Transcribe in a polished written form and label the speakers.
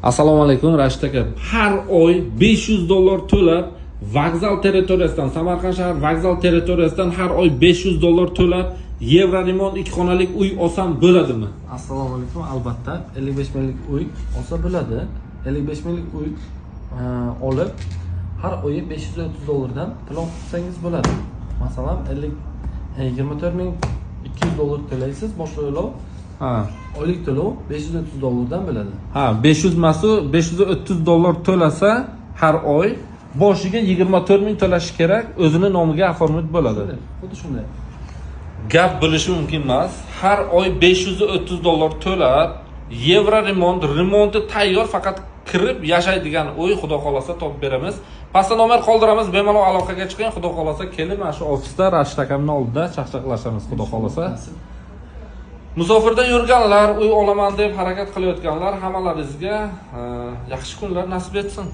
Speaker 1: Assalomu alaykum, Rashid aka. Har oy 500 dollar to'lab, vokzal territoriyasidan, Samarqand shahar vokzal territoriyasidan har oy 500 dollar to'lab, евроремонт ikki xonalik uy olsam bo'ladimi?
Speaker 2: Assalomu alaykum. Albatta, 55 minglik uy olsa bo'ladi. 55 minglik uy olib, har oyi 530 dollardan to'lov qilsangiz bo'ladi. Masalan, 50 24 200 dollar to'laysiz bosh to'lov, oylik to'lov 530 dollardan bo'ladi.
Speaker 1: Ha, 500 emasu, 530 dollar to'lasa har oy boshiga 24 ming to'lashi kerak, o'zini nomiga оформить bo'ladi.
Speaker 2: Shunday, xuddi shunday.
Speaker 1: Gap bo'lishi mumkin emas. Har oy 530 dollar to'lab, евроремонт, remonti tayyor, faqat kirib yashaydigan uy, xudo xohlasa, topib beramiz. Pastda nomer qoldiramiz, bemalol aloqaga chiqing. Xudo xohlasa, kelib mana shu ofisda Rashid akamni oldida chaqchaqlashamiz, xudo xohlasa.
Speaker 2: Nasib.
Speaker 1: Musofirda yurganlar, uy olaman deb harakat qilayotganlar, hammalaringizga yaxshi kunlar nasib etsin.